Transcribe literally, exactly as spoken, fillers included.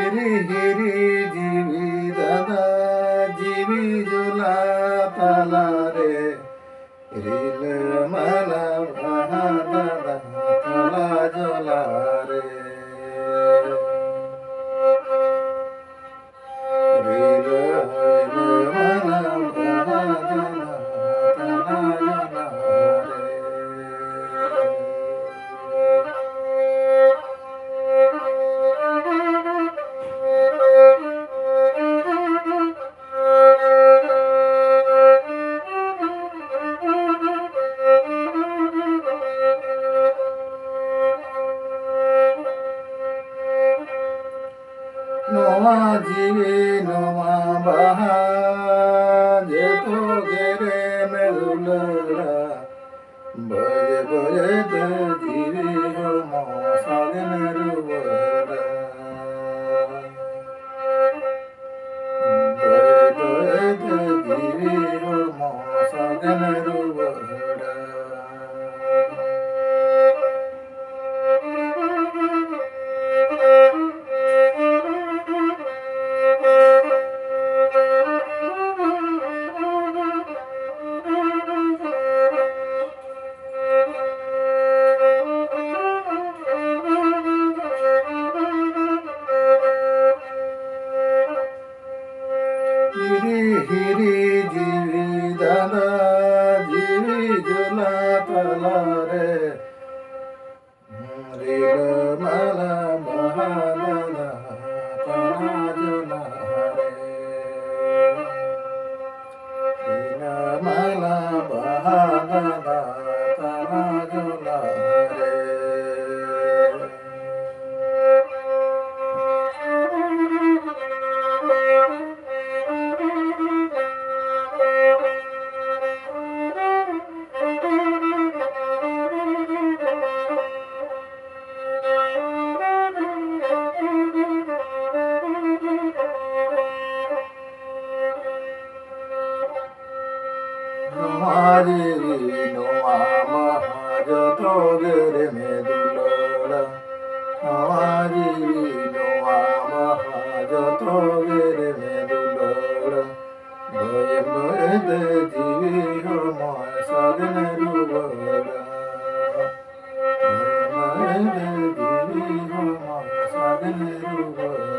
ᱦᱤᱨᱤ ᱦᱤᱨᱤ ᱡᱤᱣᱤ ᱫᱟᱫᱟ, ᱡᱤᱣᱤ ᱡᱚᱞᱟ ᱛᱟᱞᱟᱨᱮ, ᱨᱤᱞᱟᱹᱢᱟᱞᱟ ᱵᱟᱦᱟ ᱫᱟᱫᱟ ᱛᱟᱞᱟ ᱡᱚᱞᱟᱨᱮ᱾ ᱨᱤᱞᱟᱹᱢᱟᱞᱟ ᱵᱟᱦᱟ ᱫᱟᱫᱟ ᱛᱟᱞᱟ ᱡᱚᱞᱟᱨᱮ᱾ ᱱᱚᱣᱟ ᱡᱤᱣᱤ ᱱᱚᱣᱟ ᱵᱟᱦᱟ ᱡᱮᱛᱚ ᱜᱮᱨᱮ ᱢᱮ ᱫᱩᱞᱟᱹᱲᱟ᱾ ᱵᱟᱹᱭ ᱵᱟᱹᱭ ᱛᱮ ᱡᱤᱣᱤ ᱦᱚᱲᱢᱚ ᱥᱟᱜᱮᱱ ᱨᱩᱣᱟᱹᱲᱟ᱾ ᱵᱟᱹᱭ ᱵᱟᱹᱭ ᱛᱮ ᱡᱤᱣᱤ ᱦᱚᱲᱢᱚ ᱥᱟᱜᱮᱱ ᱨᱩᱣᱟᱹᱲᱟ᱾ ᱦᱤᱨᱤ ᱦᱤᱨᱤ ᱡᱤᱣᱤ ᱫᱟᱫᱟ, ᱡᱤᱣᱤ ᱡᱚᱞᱟ ᱛᱟᱞᱟᱨᱮ᱾ ᱨᱤᱞᱟᱹᱢᱟᱞᱟ ᱵᱟᱦᱟ ᱫᱟᱫᱟ ᱛᱟᱞᱟ ᱡᱚᱞᱟᱨᱮ᱾ ᱨᱤᱞᱟᱹᱢᱟᱞᱟ ᱵᱟᱦᱟ ᱫᱟᱫᱟ ᱛᱟᱞᱟ ᱡᱚᱞᱟᱨᱮ᱾ ᱱᱚᱣᱟ ᱡᱤᱣᱤ ᱱᱚᱣᱟ ᱵᱟᱦᱟ ᱡᱚᱛᱚ ᱜᱮ ᱨᱮᱢᱮ ᱫᱩᱞᱟᱹᱲᱟ᱾ ᱱᱚᱣᱟ ᱡᱤᱣᱤ ᱱᱚᱣᱟ ᱵᱟᱦᱟ ᱡᱤᱣᱤ ᱦᱚᱲᱢᱚ ᱥᱟᱜᱮᱱ ᱨᱩᱣᱟᱹᱲᱟ᱾ ᱡᱤᱣᱤ ᱦᱚᱲᱢᱚ ᱥᱟᱜᱮᱱ ᱨᱩᱣᱟᱹᱲᱟ᱾